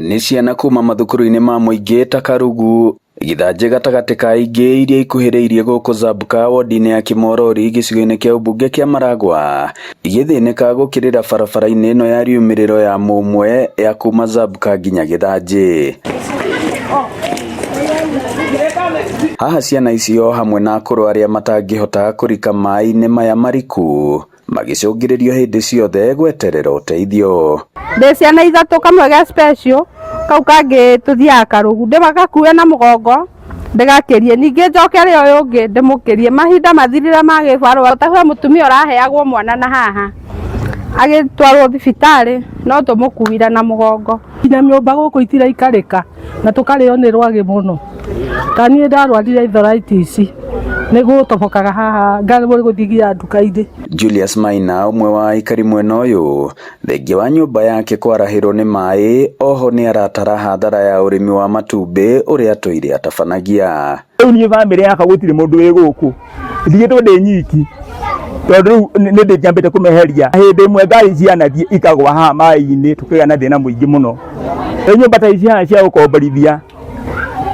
Nĩ ciana kuma mathukuru-inĩ ma mũingĩ ta Karugu, Gĩthanjĩ gatagatĩ ka ingĩ iria ikuhĩrĩirie gũkũ Zabka wodi-inĩ ya Kimorori gĩcigo-inĩ kĩa ũmbunge kĩa Maragua igĩthĩnĩka gũkĩrĩra barabara-inĩ ĩno ya riumĩrĩro ya mũmwe ya kuma Zabka nginya Gĩthanjĩ. Haha ciana icio hamwe na akũrũ arĩa matangĩhota kũrika maĩ-inĩ maya mariku magĩcũngĩrĩrio hĩndĩ ciothe gweterera ũteithio. Ndĩ ciana ithatũ, kamwe ge special, kau kangĩ tũthiaga Karugu, ndĩmagakue na mũgongo ndĩgakĩrie, ningĩ njokere ũyũ ũngĩ ndĩmũkĩrie. Mahinda mathirire ma gĩbarũa, ta he mũtumia ũraheagwo mwana na haha agĩtwarwo thibitarĩ no tũmũkuire na mũgongo. Nginya nyũmba gũkũ itiraikarĩka na tũkarĩo nĩ rwagĩ mũno. Ta niĩ ndarwarire arthritis nĩ gũtobokaga haha ngaremwo nĩ gũthiĩ nginya nduka-inĩ. Julius Maina, ũmwe wa aikari mwena ũyũ, thengia wa nyũmba yake kwarahĩrwo nĩ maĩ, oho nĩ aratara hathara ya ũrĩmi wa matumbĩ ũrĩa atũire atabanagia. Rĩu niĩ bamĩrĩ yakwa gũtirĩ mũndũ wĩ gũkũ, ndigĩtwo ndĩ nyiki tondũ rĩu nĩ ndĩkĩambĩte kũmeheria. Hĩndĩ ĩmwe ngari cianathiĩ ikagwa haha maĩ-inĩ, tũkĩgĩa na thĩna mũingĩ mũno. Rĩu nyũmba ta ici haha cia gũkomborithia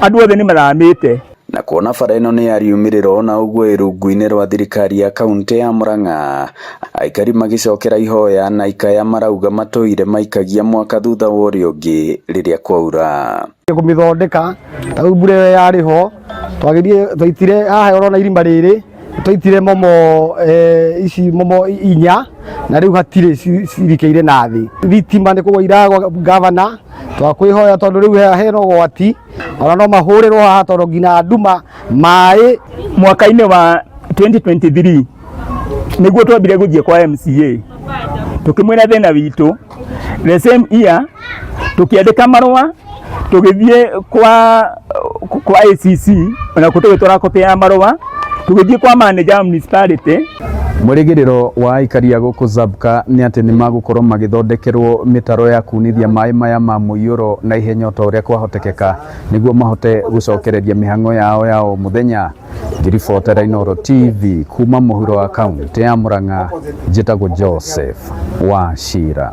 andũ othe nĩ mathamĩte. Na kuona bara ĩno nĩ ya riumĩrĩro na ũguo ĩ rungu-inĩ rwa thirikari ya kaunti ya Murang'a, aikari magĩcokera ihoya na ikaya marauga matũire maikagia mwaka thutha wa ũrĩa ũngĩ rĩrĩa kwaura. Kũmĩthondeka ta rĩu mbura ĩyo yarĩ ho, twagerie twaitire haha ũrona irima rĩrĩ, twaitire momo ici momo inya na rĩu hatirĩ cirikĩire na thĩ. Thitima nĩ kũgwa iragwa, gavana twakwĩhoya tondũ rĩu hena ũgwati ona no mahũrĩrwo haha tondũ nginya nduma maĩ. Mwaka-inĩ wa 2023 nĩguo twambire gũthiĩ kwa MCA tũkĩmwĩra thĩna witũ. The same year tũkĩandĩka marũa tũgĩthiĩ kwa ACC, ona kuo tũgĩtwara copy ya marũa, tũgĩthiĩ kwa manager wa municipality. Mwĩrĩgĩrĩro wa aikari a gũkũ Zabka nĩ atĩ nĩ magũkorwo magĩthondekerwo mĩtaro ya kunithia maĩ maya ma mũiyũro na ihenya o ta ũrĩa kwahotekeka nĩguo mahote gũcokereria mĩhang'o yao ya o mũthenya. Ngĩribotera Inooro TV kuma mũhuro wa kaunti ya Murang'a, njĩtagwo Joseph Wachira.